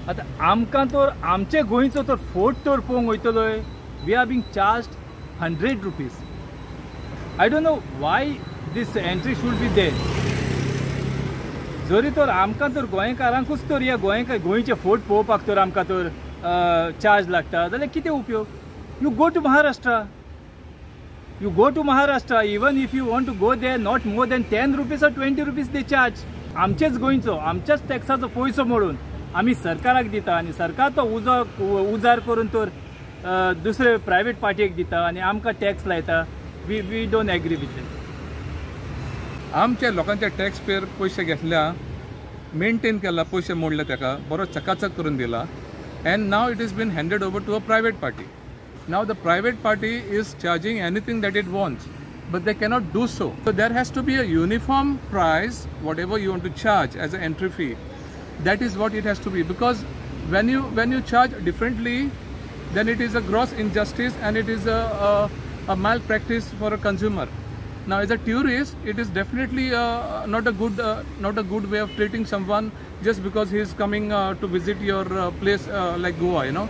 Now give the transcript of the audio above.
आतां आमकां तर आमचे गोंयचो तर फोर्ट तर पळोवंक वयतलोय, we are being charged 100 rupees. I don't know why this entry should be there. जरी तर आमकां तर गोंयकारांकूच तर ह्या गोंयचे फोर्ट पळोवपाक तर आमकां तर चार्ज लागता जाल्यार कितें उपयोग? You go to Maharashtra, you go to Maharashtra, even if you want to go there not more than 10 rupees or 20 rupees they charge. आमचेच गोंयचो आमच्याच टॅक्साचो पयसो मोडून आमी सरकाराक दिता आनी सरकार तो उजार करून तर दुसरे प्रायवेट पार्टीक दिता आनी आमकां टॅक्स लायता. We don't agree with it. आमच्या लोकांचे टॅक्स पेयर पयशे घेतल्या, मेंटेन केला, पयशे मोडले, ताका बरो चकाचक करून दिला, and now it is been handed over to a private party. Now the private party is charging anything that it wants, but they cannot do so. So there has to be a uniform price, whatever you want to charge as an entry fee. That is what it has to be, because when you charge differently, then it is a gross injustice and it is a malpractice for a consumer. Now as a tourist, it is definitely not a good way of treating someone just because he is coming to visit your place like Goa, you know.